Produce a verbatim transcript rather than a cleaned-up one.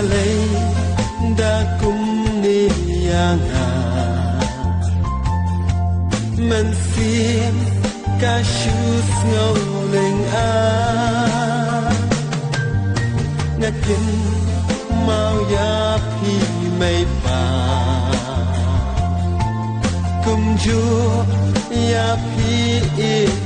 Lei da kumne ïa nga, mynsiem ka shu sngew lyngngoh. Nga kynmaw ïa phi mei pa, kumjuh ïa phi i